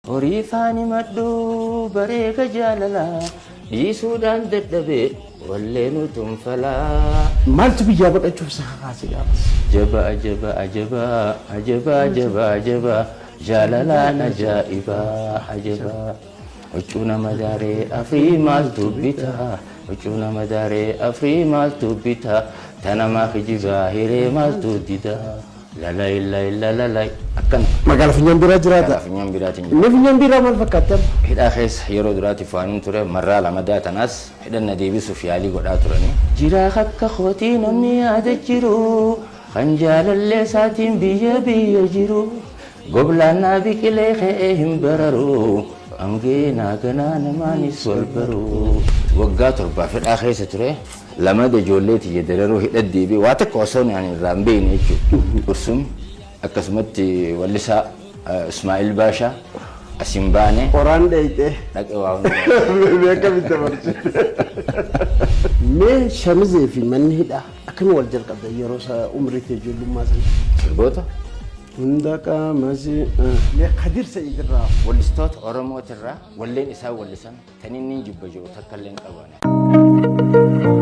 Horii faan himadhu bareega jaalalaa dhiisuudhaan dadhabee wallee nutuun falaa. Maaltu biyyaa baqachuuf si kakaase gaafas? Jaba ajaba ajaba ajaba ajaba ajaba jaalalaan ajaa'ibaa ajaba. Huccuu nama daaree afrii maaltu bitaa? Huccuu nama daaree afrii maaltu bitaa? Tanamaa kijibaa hiree maaltu didaa? Lalai lai lalalai akkana. Magaala Funyaan Biiraa jiraata. Magaalaa Funyaan Biiraatiin jira. Inni Funyaan Biiraa maal fakkaatti amma? Hidhaa keessa yeroo duraatiif waanin ture marraa lamadaa tanaas hidhan na deebisuuf yaalii godhaa turani. Jiraa akka kootii namni yaada jiru kan jaalallee isaatiin biyya biyya jiru goblaan naa biqilee ka'ee hin bararu hangee naa ganaa namaanis wal baru. Waggaa 7f hidhaa keessa ture. Lamada ijoollee tiyya dararoo hidha deebi'e waa takka osoo ani irraa hin beekne jechuudha. Gursum akkasumatti wallisaa Ismaa'il Baashaa asiin baane. Qoraan dheeyxee. Dhaqee waa hunda. Mee akkamitti dabarsite? Mee shamizee fi manni hidhaa akkamiin wal jalqabdan yeroo isa umrii tee ijoollummaa sana? Sirboota. Hunda qaamasi. Mee Kadir Sa'iid irraa. Wallistoota Oromootirraa walleen isaan wallisan Tan inni jibba jiru takka illee hin qabu ani.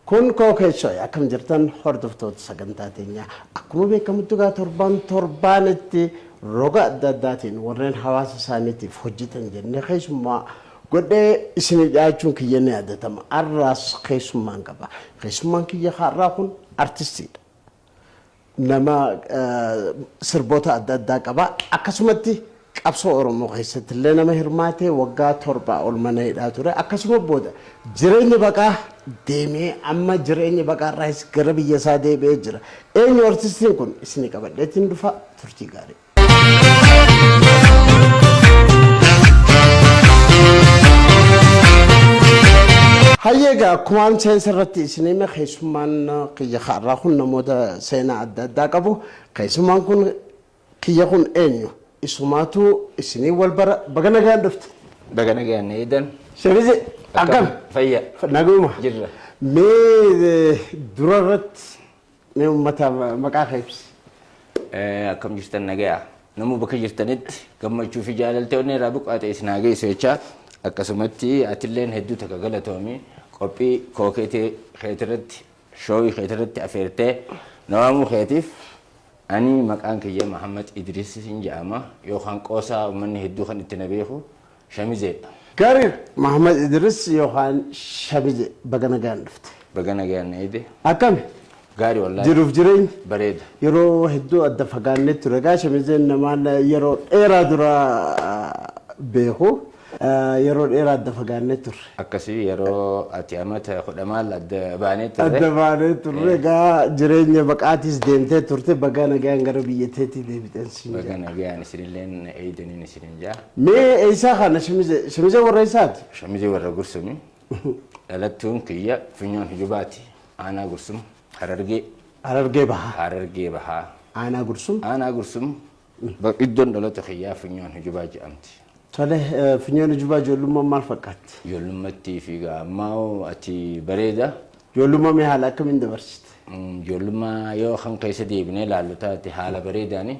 Kun koo keessoo akkam jirtan hordoftoota sagantaa teenyaa. Akkuma beekamutti egaa torban torbaanitti roga adda addaatiin warreen hawaasa isaaniitiif hojjetan jennee keessummaa godhee isinii dhiyaachuun kiyya ni yaadatama. Har'aas keessummaan qaba. Keessummaan kiyya har'aa kun artistiidha. Nama sirboota adda addaa qaba. Akkasumatti qabsoo Oromoo keessatti illee nama hirmaatee waggaa 7 ol mana hidhaa ture. Akkasuma booda jireenya baqaa deemee amma jireenya baqaa irraayis gara biyya isaa deebi'ee jira. Eenyu artistiin kun isinii qabadheetiin dhufa turtii gaarii. Hayyee egaa akkumaan seensa irratti isin hime keessummaan kiyya har'aa kun namoota seenaa adda addaa qabu. Keessummaan kun kiyya kun eenyu? Isumaatu isinii wal bara baga nagaan dhufte. Baga nagaan na eedan. Shamize akkam? Fayya. Naguma. Jirra. Mee dura irratti Mee uummataaf maqaa kee ibsi. Akkam jirtan nagaya. Namuu bakka jirtanitti gammachuu fi jaalaltee onnee irraa buqqaate isin haa geessu jechaa akkasumatti atilleen hedduu takka galatoomi qophii koo keetirratti shooyii keetirratti afeertee na waamuu keetiif ani maqaan kiyya Mahammad Idris hin jedhama yookaan qoosaa uummanni hedduu kan itti na beeku Shamizeedha. Gaariidha. Mahammad Idris yookaan Shamize baga nagaan dhufte. Baga nagaan na eede. Akkami? Gaari wallaahi. Jiruuf jireenyi? Bareeda. Yeroo hedduu adda fagaannee ture. Egaa Shamizeen namaan yeroo dheeraa dura beeku. Yeroo dheeraa adda fagaannee turre. Akkasii yeroo ati amata kudha maal adda baanee turre. Adda baanee turre egaa jireenya baqaatiis deemtee turte baga nagaan gara biyya teetii deebiteen siin Baga jedha. nagaan isinilleen eeydaniin isinin jaa. Mee eessaa kana shimizee shimizee warra eessaati? Shamizee warra Gursumi. Dhalattuun kiyya Funyoon Hujubaati. Aanaa Gursum Harargee. Harargee Bahaa. Harargee Bahaa. Aanaa Gursum. Aanaa Gursum iddoon dhaloota kiyyaa Funyoon Hujubaa jedhamti. Tole Funyoon Hujubaa ijoollummaan maal fakkaatti? Ijoollummattii fi egaa ammaa hoo ati bareeda. Ijoollummaa mee haala akkamiin dabarsite? Ijoollummaa yoo kan keessa deebinee ilaallu taate haala bareedaani.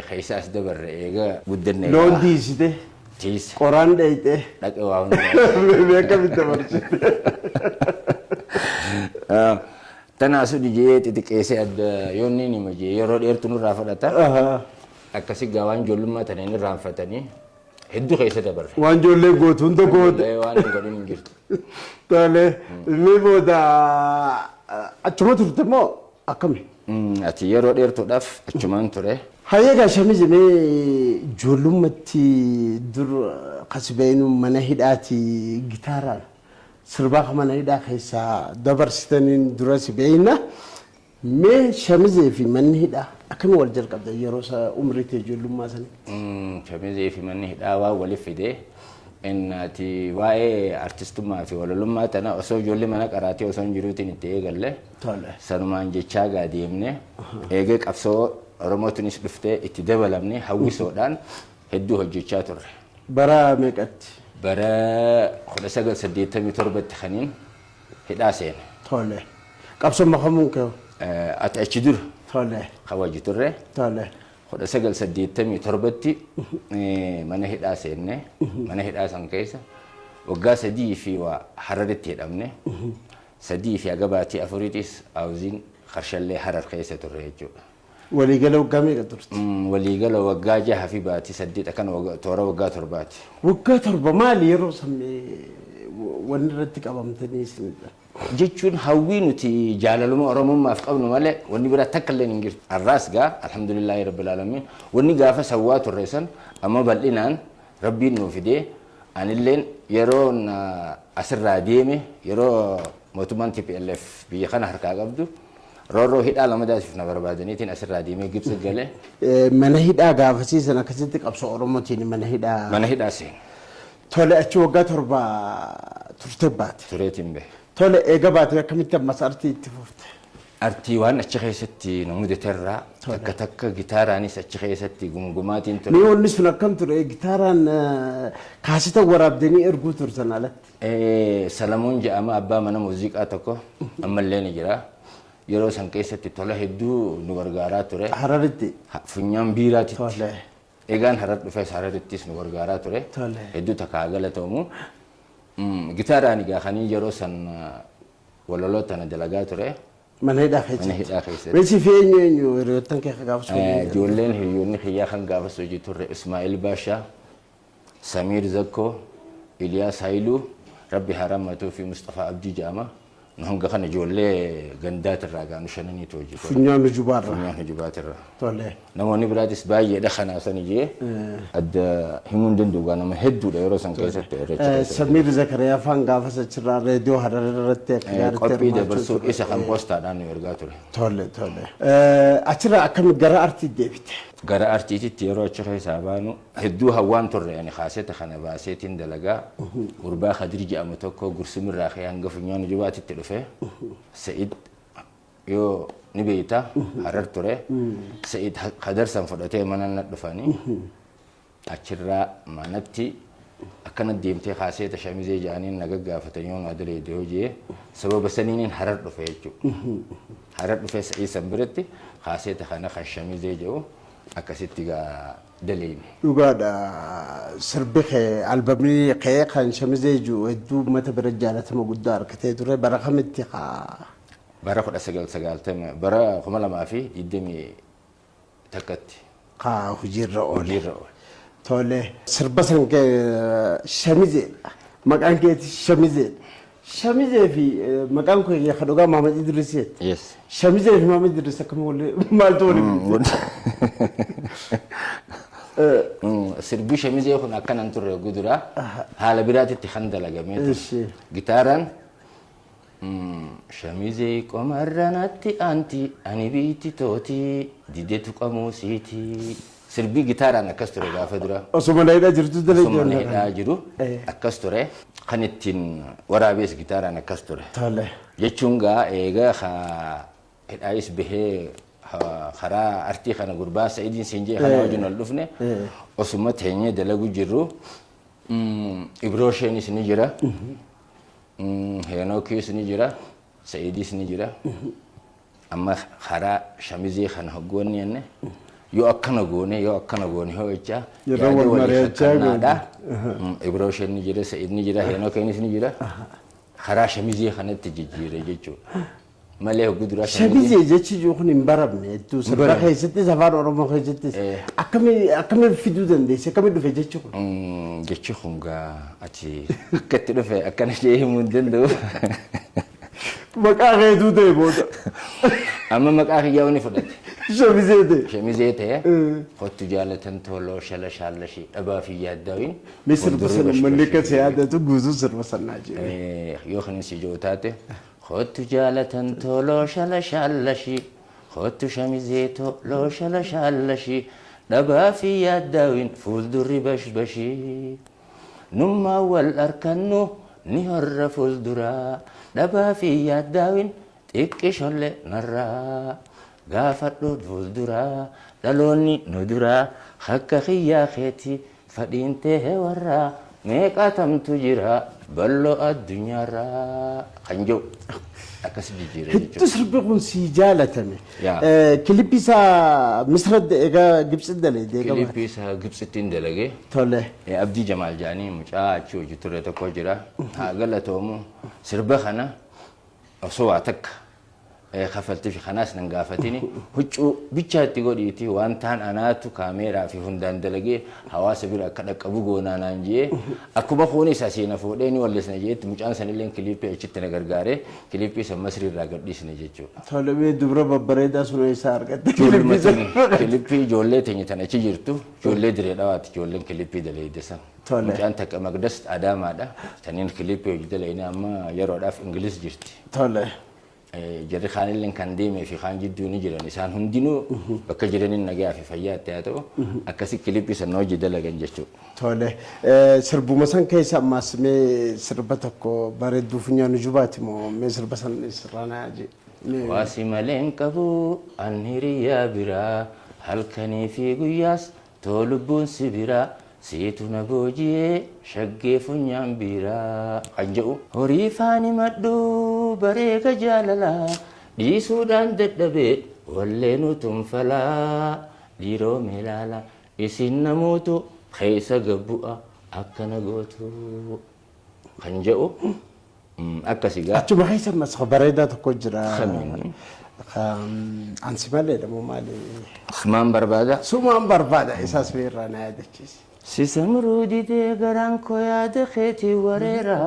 Keessa as dabarre eega guddanne egaa. Loon tiisite. Tiise. Qoraan dheeyxee. Dhaqe waa hunda. Mee akkamitti dabarsite? Tana asu dijee xixiqqeessee adda yoonni ni majee yeroo dheertu nurraa fudhata. Akkasi gaa waan ijoollummaa tana hin irraanfatanii hedduu keessa dabarre. Waan ijoolleen gootu hunda goote. Waan hin godhin hin jirtu. Tole mee booda achuma turte moo akkami? Ati yeroo dheertuudhaaf achumaan ture. Hayyee gaa shamize mee ijoollummatti dur kasi beeynu mana hidhaati gitaaraan sirbaa ka mana hidhaa keessaa dabarsitaniin dura si beeyna. Mee shamizee fi manni hidhaa akkamiin wal jalqabdan yeroo sa umrii tee ijoollummaa sanitti? Shamizee fi manni hidhaa waan waliif fide innaati waa'ee artistummaa fi walalummaa tana osoo ijoollee mana qaraatee osoo hin jiruutiin itti eegalle. Tole. Sanumaan jechaa gaa deemne eegee qabsoo Oromootinis dhuftee itti dabalamne hawwisoodhaan hedduu hojjechaa turre. Bara meeqatti? Bara 1987tti kaniin hidhaa seene. Tole. Qabsoon makamuun kee? Ati achi dura Tole. kawaji turre. Tole. 1987tti mana hidhaa seenne. Mana hidhaa san keessa waggaa 3 fi waa Hararitti hidhamne. 3 fi haga baatii 4tis hawuziin Karshallee Harar keessa turre jechuudha. Waliigala waggaa meeqa turte? Waliigala waggaa 6 fi baatii 8 akkana toora waggaa 7ti. Waggaa 7 maali yeroo san wanni irratti qabamtanii isinidha? Jechuun hawwii nuti jaalaluma Oromummaaf qabnu malee wanni biraa takka illee hin jirtu. Har'aas gaa alhamdulillaahi rabbil aalamiin wanni gaafa sawwaa turre san amma bal'inaan Rabbiin nuu fidee anilleen yeroo asirraa deeme yeroo mootummaan TPLF biyya kana harkaa qabdu roorroo hidhaa lamadaatiif na barbaadaniitiin asirraa deemee Gibxi gale. Mana hidhaa gaafasiisan akkasitti qabsoo Oromootiin mana hidhaa. Mana hidhaa seene. Tole, achi waggaa 7 turte baate. Tureetiin bahe. Tole, eega baate akkamitti ammas artii itti fufte? Artii waan achi keessatti nu mudaterraa takka takka gitaaraanis achi keessatti gumgumaatiin ture. Mee wanni sun akkam ture? Gitaaraan kaaseta waraabdanii erguu turtan alatti. Salamoon jedhama, abbaa mana muuziqaa tokko ammallee ni jira. Yeroo san keessatti tola hedduu nu gargaaraa ture. Hararitti. Funyaan Biiraatitti. Egaan Harar dhufes Hararittis nu gargaaraa ture. Hedduu takka haa galatoomu. Gitaaraan egaa kanii yeroo san walaloo tana dalagaa ture. Mana hidhaa keessatti. Mana hidhaa keessatti. Mee siif eenyu eenyu hiriyoottan kee gaafas waliin jirtan? Ijoolleen hiriyoonni kiyyaa kan gaafas hojii turre Ismaa'il Baashaa, Samiir Zakkoo, Iliyaas Hayiluu, Rabbi haa rahmatuu fi Musxafaa Abdii jedhama. Nu hanga kana ijoollee gandaatirraa gaa nu shananiitu hojii ture. Funyaan Hujubaa-rraa. Funyaan Hujubaatirraa. Tole. Namoonni biraatis baay'eedha kanaa sani jee adda himuu hin danda'u gaa nama hedduudha yeroo san keessatti irreecha keessatti. Samiir Zakariyaa faan gaafas achirraa reediyoo Harar irratti akka gaariitti Qophii hirmaachuu dabarsuu ture. isa kan poostaadhaan nu ergaa ture. Tole tole. Achirraa akkami gara artiitti deebite? Gara artiititti yeroo achi keessaa baanu hedduu hawwaan turre ani kaaseta kana baaseetiin dalagaa gurbaa Kadir jedhamu tokko Gursumirraa ka'ee hanga Funyaan Hujubaatitti dhufe. Sa'id yoo ni beeyta Harar ture. Sa'id Kadar san fudhatee mana na dhufanii achirraa manatti akkana deemtee kaaseeta shamizee jedhanii na gaggaafatan yoo naa daleeyde hojii sababa saniiniin Harar dhufe jechuudha. Harar dhufee Sa'id san biratti kaaseeta kana kan shamizee jedhu akkasitti gaa daleeyne. Dhugaadha, sirbi kee, albamni kee kan shamizee jiru hedduu uummata bira jaalatama guddaa argatee ture. Bara kamitti kaa? Bara 1990, bara 2021tti. Kaa hojiirra oole. Hojiirra oole. Tole. Sirba san kee shamizeedha. Maqaan keetis shamizeedha. Shamizee fi maqaan kee kan dhugaa Mahamad Idris jette. Yes. Shamizee fi Mahamad Idris akkam wali maaltu wali fide? Sirbi shamizee kun akkanan turre gudura haala biraatitti kan dalagamee ture. Ishi. Gitaaraan shamizee qomarra natti aanti ani biitti tooti dide tuqamuu siiti. Sirbii gitaaraan akkas ture gaafa dura. Osoo mana hidhaa jirtu Osoo mana hidhaa jiru akkas ture. Kan ittiin waraabees gitaaraan akkas ture. Tole. Jechuun gaa eega hidhaayis bahee karaa artii kana gurbaa Sa'idiin siin jee kana wajjin ol dhufne osuma teenyee dalagu jirru Ibrosheenis ni jira. Heenookiis ni jira. Sa'idiis ni jira. Amma karaa shamizee kana hoggoonni jenne yoo akkana goone yoo akkana goone hoo jechaa Yeroo yaada wal walii mari'achaa kakkannaadha. Ibrosheen ni jira, Sa'id ni jira, Heenokeenis ni jira. Karaa shamizee kanatti jijjiire jechuudha. Malee hogguu duraa Shamizee jechi jiru kun hin baramne hedduu sirba baramne. keessattis afaan Oromoo keessattis akkamiin akkamiin fiduu dandeesse, akkamiin dhufe jechi kun? Jechi kun gaa ati akka itti dhufe akkana jee himuu hin danda'u. Maqaa keetuu ta'e booda. Amma maqaa kiyyaa ni fudhate. Shamizee ta'e. Shamizee ta'e. Kottu jaalatan tooloo shala shaallashii dhabaa fi yaaddawiin. Mee sirba sana uummanni akka si yaadatu guutuu sirba sanaa jedhe. Yoo kan si jiru taate kottu jaalatan tooloo shala shaallashii kottu shamizee tooloo shala shaallashii dhabaa fi yaaddawiin fuuldurri bashbashii. Nummaa wal arkannu ni horra fuulduraa dhabaa fi yaaddaawin xiqqisholle narraa gaafadhu fuulduraa dhaloonni nu duraa akka kiyyaa keeti fadhiin tee warraa meeqatamtu jira bal'oo addunyaarraa kan jedhu. Akkasi jijjiire Hedduu jechuudha. sirbi kun sii jaalatame. Yaa. Kilippi isaa Misra egaa Gibxi dalagee egaa. Kilippii isaa Gibxittiin dalagee. Tole. Abdii Jamaal jedhanii mucaa achi hojii ture tokko jira. Haa galatoomu, sirba kana osoo waa takka kafaltii fi kanaas nan gaafatini huccuu bichaa itti godhiiti waan taan anaatu kaameeraa fi hundaan dalagee hawaasa bira akka dhaqqabu goonaa naan jee, akkuma kunis asii na fuudhee ni wallisna jeetti mucaan sanillee kiliippii achitti na gargaaree kiliippii san Masrii irraa gadhiisne jechuudha. Tole, mee dubra babbareedaa sun eessaa argatte? Kiliippii ijoollee teenya tan achi jirtu, ijoollee Diree Dhawaati, ijoolleen kiliippii daleeyde san. Tole. Mucaan takka Magdas Adaamaadha. Taniin kiliippii hojii dalayne amma yeroodhaaf Ingilis jirti. Tole. Jarri kaanillee kan deemee fi kaan jidduu ni jiran, isaan hundinuu bakka jiraniin nagaa fi fayyaa itti haa ta'u, akkasi kiliippii sana hojii dalagan jechuudha. Tole. Sirbuma san keessa ammaas mee sirba tokko bareedduu funyaan jubaati moo mee sirba san sirraanaa jee. Waasi malee hin qabu an hiriyaa biraa, halkanii fi guyyaas too lubbuun si biraa, siitu na booji'ee shaggee funyaan biiraa kan jedhu. Horii faani madhu bareega jaalalaa dhiisuudhaan dadhabee walleenu tumfalaa, dhiiroo meelaala isin namuutu keessa gabbu'a akkana gootu kan jedhu akkasi gaa. Achuma keessa ammas bareedaa tokko jira. Kamiin? Ansi maleedha moo maali? Sumaan barbaada. Sumaan barbaada, isaas mee irraa na yaadachiisi. Si samruu didee garaan koo yaada keetii wareera.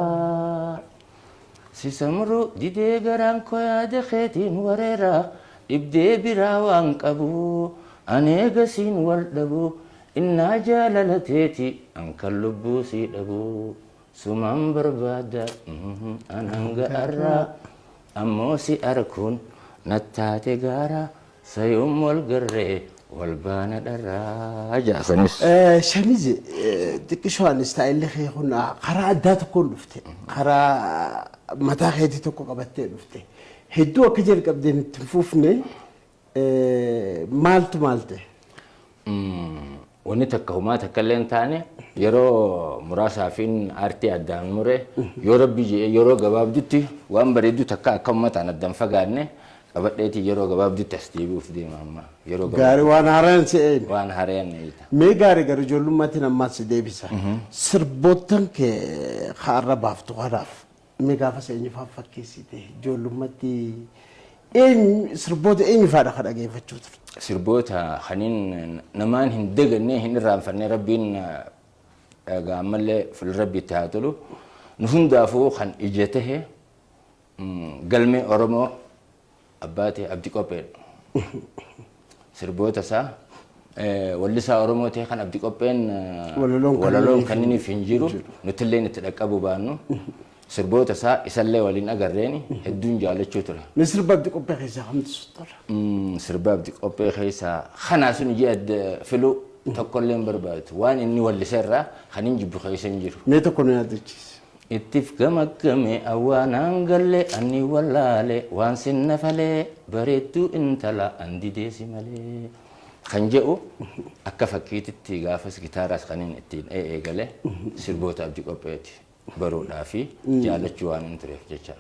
Si samruu didee garaan koo yaada keetiin wareera. Dhibdee biraa waan qabu ani eegasiin wal dhabu, innaa jaalala teeti an kan lubbuu sii dhabu. Sumaan barbaada an hanga arraa, ammoo si arkuun nattaate gaara, sayuun wal garree wal baana dharraa jaasanis. Shamizi, xiqqishoon istaayilli kee kun karaa addaa tokkoon dhufte. Karaa mataa keetii tokko qabattee dhufte. Hedduu akka jalqabdeen itti hin fufne, maaltu maal ta'e? Wanni takka humaa takka illee hin taane, yeroo muraasaafin aartii addaan mure. Yoo Rabbi jedhe yeroo gabaabdutti waan bareeddu takka akka uummataan addaan fagaanne qabadheetii yeroo gabaabdutti as deebi'uuf deema amma. Yeroo Gaarii, waan haaraan si eeyne. Waan haaraan eeyita. Mee gaarii gara ijoollummaatti ammaas si deebisa. Sirboottan kee haarra baaftu kanaaf mee gaafas eenyufaaf fakkeessite? Ijoollummaatti eenyu, sirboota eenyufaadha ka dhageeffachuu turte? Sirboota kaniin namaan hin daganne, hin irraanfanne, Rabbiin egaa ammallee fuula Rabbiitti haa tolu. Nu hundaafuu kan ija tahe galmee Oromoo abbaa ta'e Abdi Qopheedha. Sirboota isaa wallisaa Oromoo ta'e kan Abdi Qopheen walaloon kan inni hin jiru, nutillee itti dhaqqabu baannu, sirboota isaa isallee waliin agarreen hedduun jaalachuu ture. Mee sirba Abdi Qophee keessaa kamtu sitti tola? Sirba Abdi Qophee keessaa kanaa sun ji'a filuu tokkollee hin barbaadu. Waan inni wallise irraa kan hin jibbu keessa hin jiru. Mee tokko nu yaadachiisi. Ittif gamaggame awwaanaan galle anni wallaale waan sinna falee, bareedduu intala an dideesi malee kan jedhu akka fakkiititti gaafas gitaaraas kan inni ittiin eegale sirboota Abdi Qopheeti baruudhaa fi jaalachuu waan hin tureef jecha.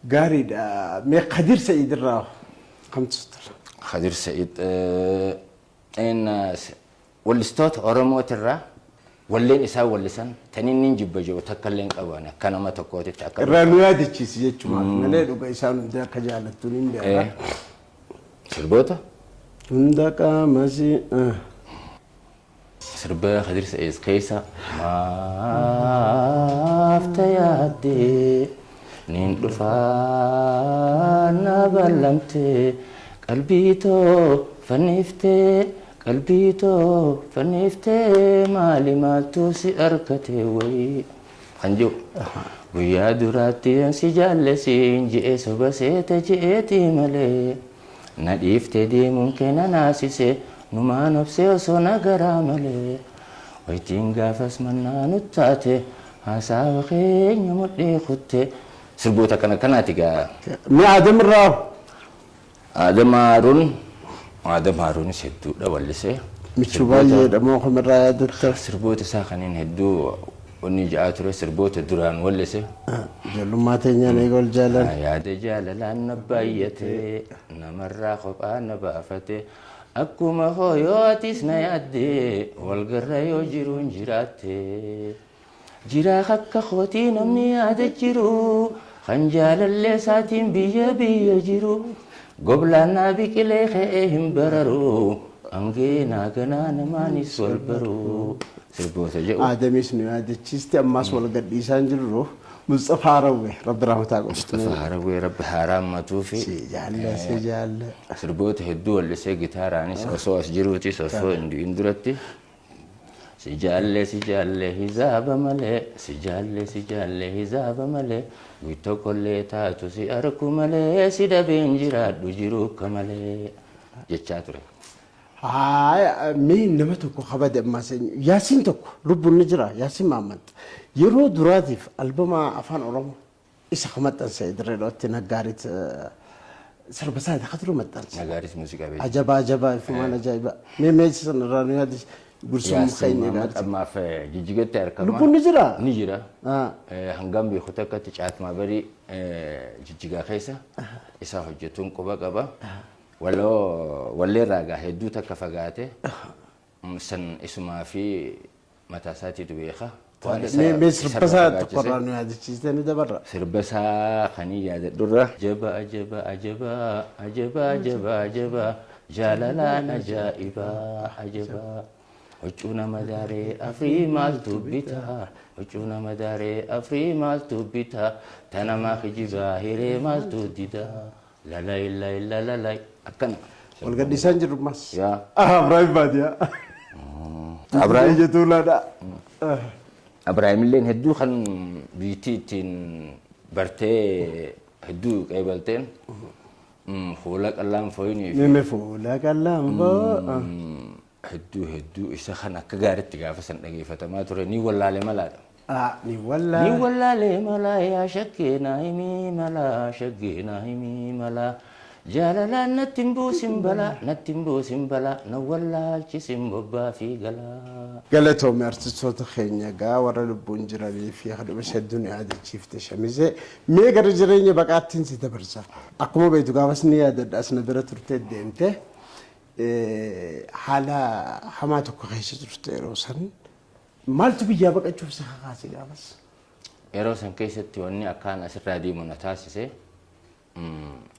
Gaariidha. Mee Kadir Sa'iid irraa kamtu sitti tola? Kadir Sa'iid wallistoota Oromootirraa walleen isaan wallisan tan inni hin jibba jiru takka illee hin qabu akka nama tokkootitti akka Irraa nu yaadachiisi jechumaaf malee dhuga isaan hundi akka jaalattu ni beeka. Sirboota Hunda qaamasi. Sirba Kadir Sa'iid keessa maaf tayaaddee niin dhufaa na ballamtee, qalbii too fanniftee, qalbii too fanniftee, maali maaltu si argate wayii kan jiru. Guyyaa duraatti si jaallesiin je'e, soba seete je'eeti malee, na dhiiftee deemuun kee na naasise, numaan obsee osoo na garaa malee, waytiin gaafas mannaa nuttaate, haasawa keenya mudhii kutte. Sirboota kana kanaati gaa. Mee Adam irraa? Adam Haaruun, Adam Haaruunis hedduudha wallisee. Michuu baay'eedha moo kamirraa yaadatta? Sirboota isaa kanneen hedduu Onni ja'aa ture sirboota duraan wallise. Ijoollummaa teenyaan eega wal jaalan. Yaada jaalalaan na baay'ate, namarraa kophaa na baafate, akkuma hoo yoo atis na yaadde, walgarra yoo jiruun jiraatte. Jiraa akka kootii namni yaada jiru, kan jaalallee isaatiin biyya biyya jiru, goblaan naa biqilee ka'ee hin bararu, hangee naa ganaa namaanis wal baru. Sirboota jedhu. Aadamis nu yaadachiiste, ammaas wal gadhiisaan jirru Mustafaa Harawwee, Rabbi rahmataa godhu. Mustafaa Harawwee, Rabbi haaraan fi Si jaalla, si jaalla. Sirboota hedduu wallisee, gitaaraanis osoo as jiruutis, osoo hin du'in duratti. Si jaalle, si jaalle hizaaba malee, si jaalle, si jaalle hizaaba malee, guy tokkollee taatu si arku malee, si dhabeen jiraadhu jiru akka malee jechaa ture. Haaya, mee nama tokko kabade ammaas eenyu? Yaasiin tokko lubbuun ni jira, Yaasiin Mahammad. Yeroo duraatiif albama Afaan Oromoo isa ka maxxanse Dirree Dhawaatti Naggaariit sirba isaati ka dura maxxanse. Nagaaris muuziqaa beektu. Ajabaa ajabaa ifumaan ajaa'iba. Mee mee sana irraa nu yaadis gursum Yaasiin keenya Mahammad gaarii. Ammaaf Jijjigatti argama. Lubbuun ni jira? Ni jira. Hangam beeku takkatti caatmaa barii Jijjigaa keessa isaa hojjetuun quba qaba. Waloo walleerraa gaa hedduu takka fagaate, san isumaa fi mataa isaatiitu beeka. Waan Mee mee sirba isarraa isaa fagaachise. tokko irraa nu yaadachiistee ni dabarra. Sirba isaa kanii yaadadhurra. Ajaba ajaba ajaba ajaba ajaba ajaba, jaalalaan ajaa'iba ajaba. Huccuu nama daaree afrii maaltu bitaa? Huccuu nama daaree afrii maaltu bitaa? Tanamaa kijibaa hiree maaltu didaa? Lalai lai lalalai akkana. Wal gadhiisaan jirru ammas. Yaa. Abrahaam Baadiyaa. Abrahaam. Biyya Tuulaadha. Abrahaam illeen hedduu kan biyyattii ittiin bartee hedduu qeebalteen fuula qallaan fooyinii fi Mime fuula qallaan foo. Hedduu hedduu isa kan akka gaariitti gaafa san dhageeffatamaa ture, ni wallaale malaadha. Ni wallaa. Ni wallaalee malaa, yaa shaggee naa himii malaa, shaggee naa himii malaa, jaalalaan natti hin buusin balaa, natti hin buusin balaa, na wallaalchisin bobbaa fi galaa. Galatoomii artistoota keenya gaa warra lubbuun jiranii fi hadhuma hedduu nu yaadachiifte shamizee. Mee gara jireenya baqaattiin si dabarsa. Akkuma beektu gaafas ni yaadadha, as na bira turtee deemte. Haala hamaa tokko keessa turte yeroo san. Maaltu biyyaa baqachuuf si kakaase gaafas? Yeroo san keessatti wanni akkaan asirraa deemu na taasise,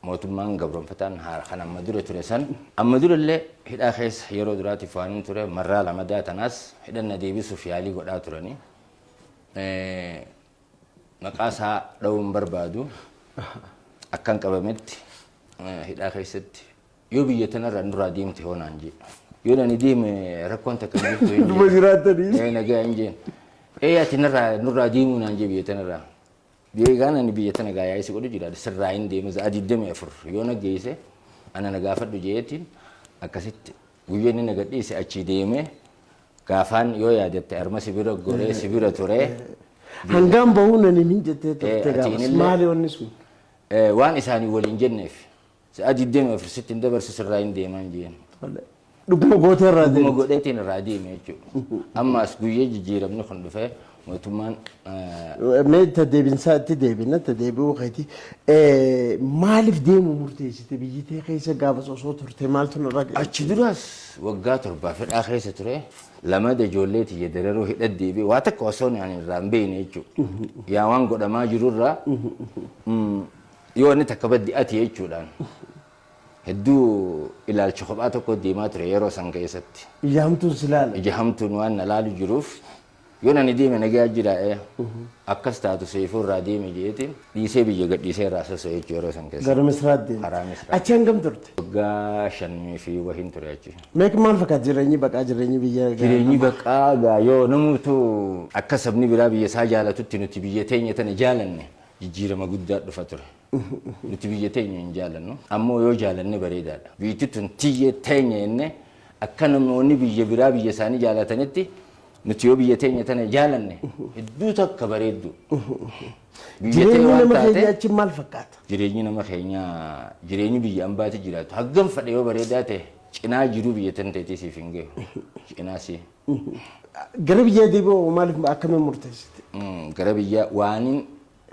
mootummaan gabroonfataan kan amma dura ture san, amma durallee hidhaa keessa yeroo duraatiif waan hin ture, marraa lamadaa tanaas hidhanna deebisuuf yaalii godhaa turanii. Maqaa isaa dha'uun barbaadu, akkan qabametti hidhaa keessatti yoo biyya tanarraa nurraa deemte hoo naan jee. Yoo nani deeme rakkoon takka hin jirtu hin Dhuma jeen. jiraattanii. Nagaa hin jeen. Ati narraa nurraa deemuu naan jee biyya tanarraa. Beekaan ani biyya tana gaa yaa'ii si godhu jira, sirraa hin deemu, sa'a 24 yoo na geesse ana na gaafadhu jeetiin, akkasitti guyyaa inni na gadhiise achii deeme, gaafaan yoo yaadatte arma sibira goree sibira ture. Hangaan bahuu nan himin jettee turte Atiin gaafas. illee- Maali wanni sun? Waan isaanii waliin jenneef sa'a 24 sitti hin dabarsu, sirraa hin deeman jeen. Dhuguma gootee irraa Dhuguma deemte. godheetiin irraa deeme jechuudha. Ammas guyyaa jijjiiramni kun dhufee mootummaan Mee ta deebinsaa itti deebina, ta deebi'uu keeti. Maaliif deemuu murteessite? Biyyi tee keessa gaafas osoo turte maaltu narra ga'e? Achi duras waggaa 7 hidhaa keessa ture. Lamada ijoollee tiyya dararuu hidha deebi'e, waa takka osoo ani irraa hin beekne jechuudha. Yaa waan godhamaa jirurraa yoo inni takka baddi ati jechuudhaan hedduu ilaalcha kophaa tokko deemaa ture yeroo san keessatti. Ija hamtuun si laala. Ija hamtuun waan na laalu jiruuf, yoo nani deeme nagaa jira, akkas taatu seefuu irraa deeme jeetiin dhiisee biyya gadhiisee irraa sosso'e jechuudha yeroo san keessa. Gara Misraatti deemte. Karaa Misraa. Achi hangam turte? Waggaa 5 fi wahiin ture achi. Meeq maal fakkaata jireenyi baqaa, jireenyi biyya? Jireenyi baqaa gaa yoo namuutu akka sabni biraa biyya isaa jaalatutti nuti biyya teenya tana jaalanne, jijjiirama guddaa dhufa ture. Nuti biyya teenya hin jaalannu. Ammoo yoo jaalanne bareedaadha. Biyyi tun tiyyee teenya jennee akka namoonni biyya biraa biyya isaanii jaalatanitti nuti yoo biyya teenya tana jaalanne hedduu takka bareeddu. Biyya tee Jireenyi waan nama taate keenya achi maal fakkaata? Jireenyi nama keenyaa, jireenyi biyya ambaatti jiraatu haggam fedhe yoo bareedaa ta'e, Cinaa jiruu biyya tan teetii siif hin gahu. Cinaa si. Gara biyyaa deebi'uu maaliif akkamiin murteessite? Gara biyyaa waanin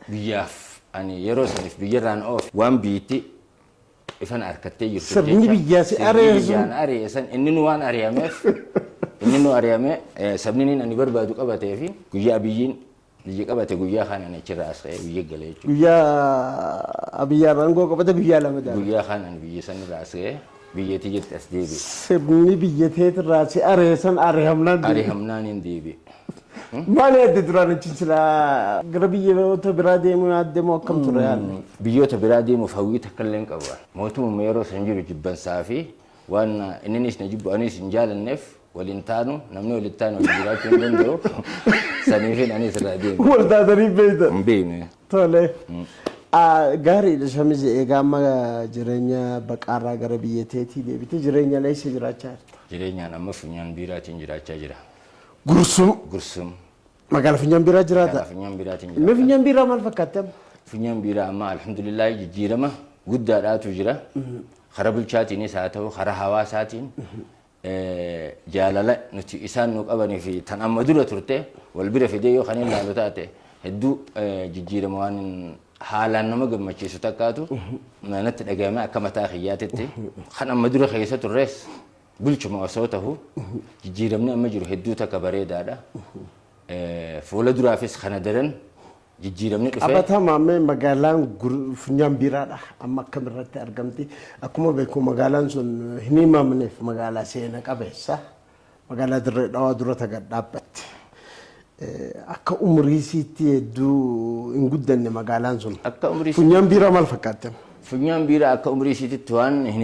biyyaaf ani yeroo saniif biyyarraan oof waan biyyatti ifan harkattee jirtu. Sirni biyyaa si ari'e sun. Biyyaan ari'e san inni nu waan ari'ameef inni nu ari'ame sabni inni ani barbaadu qabatee fi guyyaa biyyiin biyya qabate guyyaa kaan ani achirraa as ka'ee biyya galee jechuudha. Guyyaa Abiyyaan aangoo qabate guyyaa 2 daala. Guyyaa kaan ani biyya sanirraa as ka'ee biyyattii jetti as deebi'e. Sirni biyya teetirraa si ari'e san ari'amnaan deebi'e. Ari'amnaan hin deebi'e. Maal yaadde duraan achi silaa gara biyyoota biraa deemuu yaadde moo akkam ture yaadne? Biyyoota biraa deemuuf hawwii takka illee hin qabu. Mootummaa yeroo san jiru jibbansaa fi waan inninis na jibbu anis hin jaalanneef waliin taanu, namni waliin taanu waliin jiraachuu hin danda'u. Saniifin anis irraa deeme. Wal taatanii beektan. Hin beekne. Tole. Gaariidha Shamizi, egaa amma jireenya baqaarraa gara biyya teetii deebite, jireenya eessa jiraachaa jirta? Jireenyaan amma Funyaan Biiraatiin jiraachaa jira. Gursum. Gursum. Magaalaa Funyaan Biiraa jiraata. Magaalaa Funyaan Biiraatiin Mee jiraata. Funyaan Biiraa maal fakkaatti amma? Funyaan Biiraa amma alhamdulillah jijjiirama guddaadhaatu jira. Karaa bulchaatiinis haa ta'u karaa hawaasaatiin jaalala nuti isaan nu qabanii fi tan amma dura turte wal bira fidee yoo kan ilaalu taate hedduu jijjiirama waan haalaan nama gammachiisu takkaatu natti dhagahame akka mataa kiyyaatitti. Kan amma dura keessa turres bulchuma osoo ta'u jijjiiramni amma jiru hedduu takka bareedaadha. Fuula duraafis kana daran jijjiiramni dhufee. Qabatamaa mee magaalaan Funyaan Biiraadha amma akkamirratti argamti? Akkuma beeku magaalaan sun hin himamneef magaalaa seena qabeessa. Magaalaa Dirree Dhawaa dura taga dhaabbatte. Akka umurii isiitti hedduu hin guddanne magaalaan sun. Akka umurii Funyaan Biiraa maal fakkaatti? Funyaan Biiraa akka umurii isiititti waan hin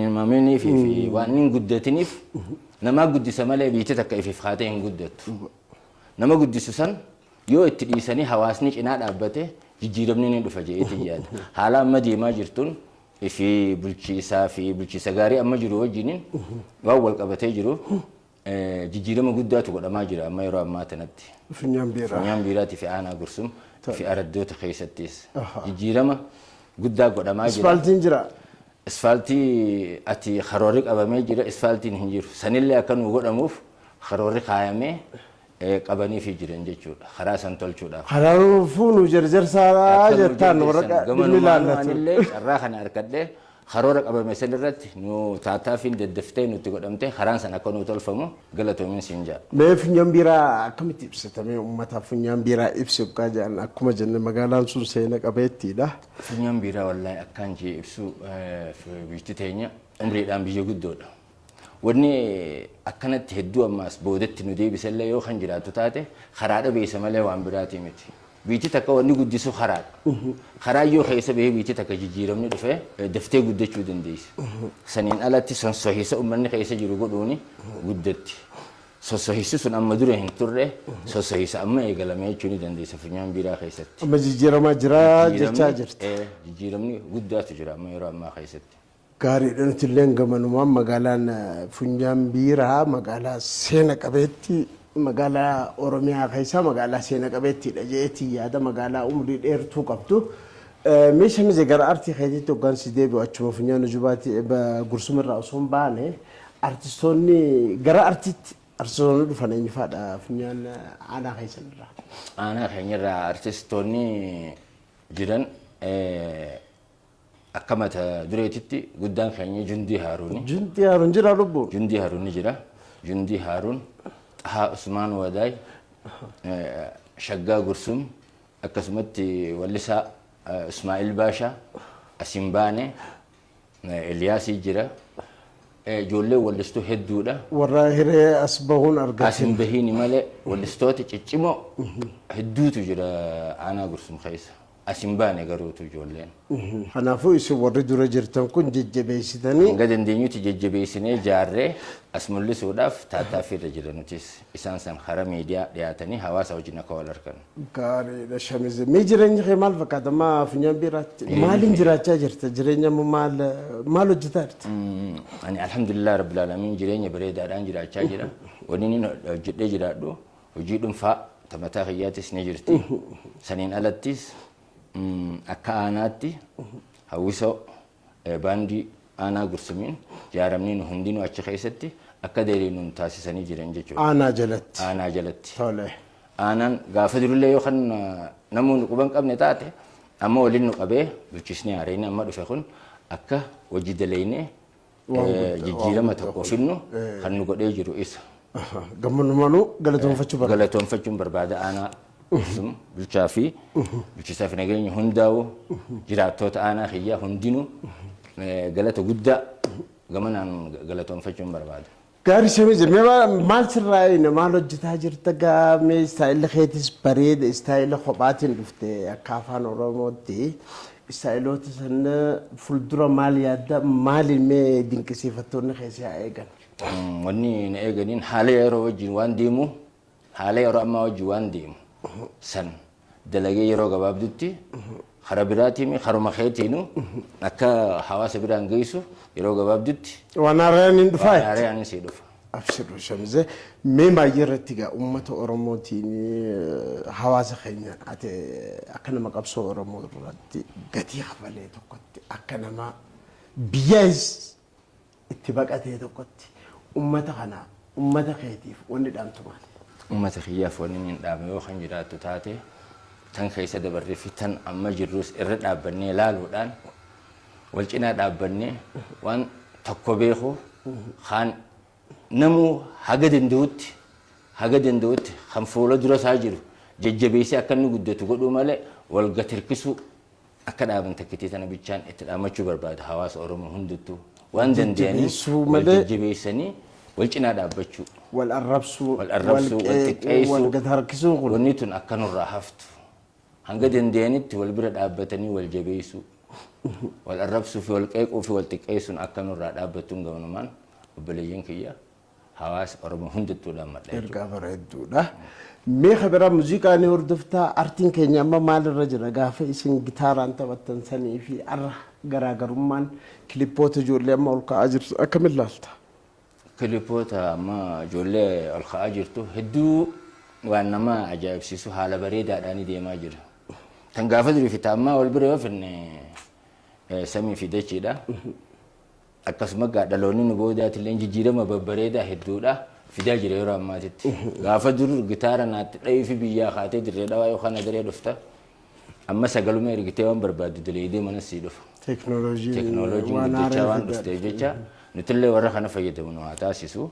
himaminiif fi waan hin guddatiniif namaa guddisa malee biyyi takka ifiif haatee hin guddattu. Nama guddisu san yoo itti dhiisanii hawaasni cinaa dhaabbate jijjiiramni ni dhufa jedheetiin yaada. Haala amma deemaa jirtuun fi bulchiisaa fi bulchiisa gaarii amma jiru wajjiniin waan wal qabatee jiru jijjiirama guddaatu godhamaa jira amma yeroo ammaa tanatti. Funyaan Biiraa. Funyaan Biiraatii fi aanaa Gursum fi araddoota keessattis jijjiirama guddaa godhamaa jira. Ispaaltiin jira. Isfaaltii ati karoorri qabamee jira, isfaaltiin hin jiru. Sanillee akka nu godhamuuf karoorri kaayamee qabaniifi jiran jechuudha. Karaa san tolchuudhaaf. Kanaafuu nu jarjarsaadhaa jettaan warra dhimmi ilaallatu. Anillee carraa kana argadhee karoora qabame san irratti nu taataaffiin daddaftee nutti godhamte karaan san akka nu tolfamu galatoomin siin jedha. Mee Funyaan Biiraa akkamitti ibsatamee uummataaf Funyaan Biiraa ibsi yookaan jedhan, akkuma jenne magaalaan sun seena qabeettiidha. Funyaan Biiraa wallaahi akkaan jee ibsu, biyyi teenya umriidhaan biyya guddoodha. Wanni akkanatti hedduu ammaas boodatti nu deebisallee yoo kan jiraatu taate karaa dhabeessa malee waan biraatii miti. Biyyi takka wanni guddisu karaadha. Karaa yoo keessa bahee biyyi takka jijjiiramni dhufee daftee guddachuu dandeessi. Saniin alatti sonsohiisa uummanni keessa jiru godhuuni guddatti. Sossohiisi sun amma dura hin turre, sossohiisa amma eegalamee jechuu ni dandeessa Funyaan Biiraa keessatti. Amma jijjiiramaa jira jechaa jirti. Jijjiiramni guddaatu jira amma yeroo ammaa keessatti. Gaariidha, nuti illee gamanumaan magaalaan Funyaan Biiraa magaalaa seena qabeetti, magaalaa Oromiyaa keessaa magaalaa seena qabeettiidha jeetii yaada, magaalaa umrii dheertuu qabdu. Meeshaa mize gara artii keetiitti hoggaan si deebi'u, achuma Funyaan Ujubaatti Gursumirraa osoo hin baane, artistoonni gara artiitti artistoonni dhufan eenyu fa'aadha Funyaan aanaa keessanirraa? Aanaa keenyarraa artistoonni jiran akka mata dureetitti guddaan keenya Jundii Haaruuni. Jundii Haaruun jira lubbuun? Jundii Haaruun ni jira. Jundii Haaruun, Xahaa Usmaan Wadaay, Shaggaa Gursum, akkasumatti wallisaa Ismaa'il Baashaa, Asiin Baane, Eliyaasii jira. Ijoollee wallistuu hedduudha. Warra hiree as bahuun argate. As hin bahiini malee wallistoota ciccimoo hedduutu jira aanaa Gursum keessa. As hin baane garuutu ijoolleen. Kanaafuu isin warri dura jirtan kun jajjabeessitanii. Hanga dandeenyutti jajjabeessinee jaarree as mul'isuudhaaf taattaaffii irra jira nutis. Isaan san karaa miidiyaa dhiyaatanii hawaasa wajjin akka wal argan. Gaariidha Shamize. Mee jireenyi kee maal fakkaata? Amma Funyaan Biiraatti maaliin jiraachaa jirta? Jireenya amma maal maal hojjetaa jirta? Ani alhamdulillah rabbil aalamiin jireenya bareedaadhaan jiraachaa jira. Wanni inni hojjedhee jiraadhu hojii dhuunfaa mataa kiyyaatis ni jirti. Saniin alattis akka aanaatti hawwisoo baandii aanaa Gursumiin Jaaramni nu hundinuu achi keessatti akka daleenu taasisanii jiran jechuudha. Aanaa jalatti. Aanaa jalatti. Tole. Aanaan gaafa durillee yoo kan namoonni quban qabne taate, amma waliin nu qabee bulchisni haareen amma dhufe kun akka hojii daleynee jijjiirama tokko finnu kan nu godhee jiru isa. Gammanumaanuu galatoonfachuu barbaada. Galatoonfachuun barbaada aanaa sun bulchaa fi bulchisaa fi nageenya hundaa'u, jiraattoota aanaa kiyyaa hundinuu galata guddaa gamanaan galatoonfachuun barbaada. Gaarii Shamizee, mee maal sirraa eeyna, maal hojjetaa jirta gaa? Mee istaayilli keetis bareeda, istaayila kophaatiin dhufte akka afaan Oromootti. Istaayiloota sana fuuldura maal yaadda, maaliin mee dinqisiifattoonni keessi haa eegan? Wanni na eeganiin haala yeroo wajjin waan deemu, haala yeroo ammaa wajjin waan deemu san dalagee yeroo gabaabdutti kara biraatiin karuma keetiinu akka hawaasa biraan geessu yeroo gabaabdutti. Waan haaraan hin dhufaa? Waan haaraan sii dhufa. Abshiru Shamizee, mee baay'ee irratti gaa uummata Oromootiin, hawaasa keenya, ati akka nama qabsoo Oromoo irratti gatii kafalee tokkotti, akka nama biyyaas itti baqatee tokkotti, uummata kana, uummata keetiif wanni dhaamtu maali? Uummata kiyyaaf wanni hin dhaame yoo kan jiraattu taate, tan keessa dabarree fi tan amma jirrus irra dhaabbannee laaluudhaan wal cinaa dhaabbannee waan tokko beeku kaan namuu haga danda'utti kan fuula dura isaa jiru jajjabeessee akka inni guddatu godhuu malee wal gatirkisuu akka dhaaban takkitii tana bichaan itti dhaammachuu barbaada. Hawaasa Oromoo hundattuu waan danda'anii Jajjabeessuu wal malee jajjabeessanii wal cinaa dhaabbachuu. Wal arrabsuu, wal arrabsuu, wal qeequu, xiqqeessuu, wal gad harkisuun kun wanni tun akka nurraa haftu, hanga danda'anitti wal bira dhaabbatanii wal jabeessuu, wal arrabsuu fi wal qeequu fi wal xiqqeessuun akka nurraa dhaabbattuun gabanumaan obboleeyyan kiyya hawaasa Oromoo hundattuu dhaammadha jechuudha. Ergaa bareedduudha. Mee biraa muuziqaa ni hordoftaa? Artiin keenya amma maalirra jira? Gaafa isin gitaaraan taphattan sanii fi arra garaagarummaan kilippoota ijoollee amma ol ka'aa jirtu akkamiin laalta? Kilipoota amma ijoollee ol ka'aa jirtu hedduu waan nama ajaa'ibsiisu, haala bareedaadhaan deemaa jira. Tan gaafa durii fi ammaa wal bira yoo finne samii fi dachiidha. Akkasuma gaa dhaloonni nu boodaatillee jijjiirama babbareedaa hedduudha fidaa jira yeroo ammaatitti. Gaafa dur gitaara naatti dhayii fi biyyaa kaatee dirree dhawaa yookaan adaree dhufta. Amma sagaluma ergitee waan barbaaddu daleedee mana sii dhufa. Teeknooloojiin Teeknooloojiin waan guddachaa haaraa waan fidaa dhufteef jecha nutillee warra kana fayyadamu nu haa taasisu.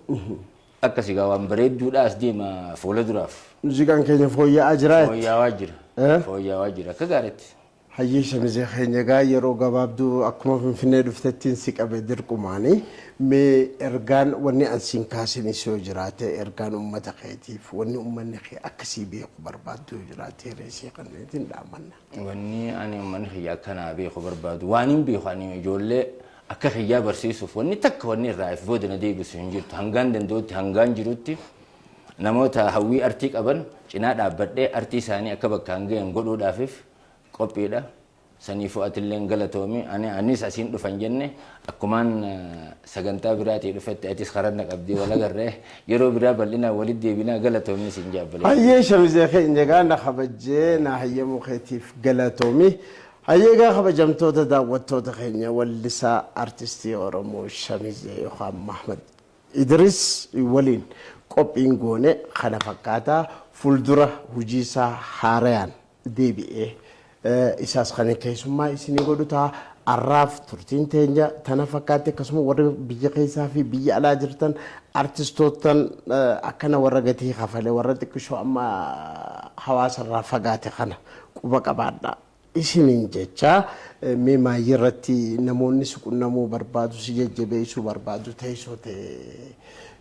Akkas egaa waan bareedduudha as deema fuula duraaf. Muuziqaan keenya fooyya'aa jira. Fooyya'aa jira. Eh? Fooyya'aa jira akka gaariitti. Hayyee Shamizee keenya, egaa yeroo gabaabduu akkuma Finfinnee dhuftettiin si qabe dirqumaani. Mee ergaan wanni an siin kaasinis yoo jiraate, ergaan uummata keetiif wanni uummanni kee akkasii beeku barbaaddu yoo jiraate, reesii kanneetiin dhaamanna. Wanni ani uummanni kiyya akkanaa beeku barbaadu, waan hin beeku ani ijoollee akka kiyyaa barsiisuuf wanni takka wanni irraa if booda na deebisu hin jirtu. Hangaan danda'utti, hangaan jirutti namoota hawwii artii qaban cinaa dhaabbadhee artii isaanii akka bakkaan gahan godhuudhaafif qophiidha. Saniifuu atilleen galatoomi. Ani anis asiin dhufan jenne akkumaan sagantaa biraatii dhufette atis karanna qabdii wal agarree yeroo biraa bal'inaan walitti deebinaa. Galatoomi siin jaabbale. Hayyee Shamizee keenya, egaa na kabajjee na hayyamuu keetiif galatoomi. Hayyee, egaa kabajamtoota daawwattoota keenya, wallisaa artistii Oromoo Shamizee yookaan Mahmad Idris waliin qophiin goone kana fakkaataa. Fuuldura hojii isaa haarayaan deebi'ee isaas kan keessummaa isinii godhu ta'a. Arraaf turtiin teenya tana fakkaatti. Akkasuma warri biyya keessaa fi biyya alaa jirtan artistootan akkana warra gatii kafale, warra xiqqishoo amma hawaasarraa fagaate kana quba qabaadha. Isiniin jecha, mee maayii irratti namoonni si qunnamuu barbaadu, si jajjabeessuu barbaadu, teessoo ta'e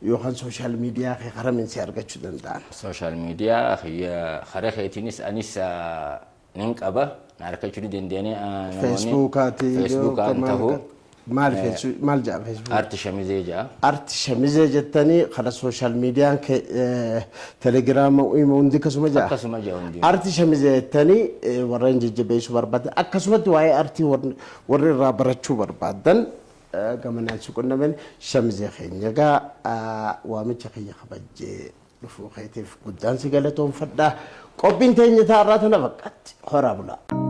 yookaan social media kee karamiin si argachuu danda'an? Social media kiyya kara keetiinis anis nin qaba. Na argachuu ni danda'anii namoonni. Feesbuukaati. Feesbuukaan ta'uu. Maal maal jedha Feesbuuk? Arti Shamizee jedha. Arti Shamizee jettanii kana social mediaan Telegiraama hundi akkasuma jedha. Akkasuma jedha hundi. Arti Shamizee jettanii warreen jajjabeessuu barbaadan, akkasumatti waa'ee artii warri irraa barachuu barbaadan gamanaan si qunnaman. Shamizee keenya, egaa waamicha kiyya kabajjee dhufuu keetiif guddaan si galatoonfadha. Qophiin teenya taarraa tana fakkaatti. Horaa bulaa.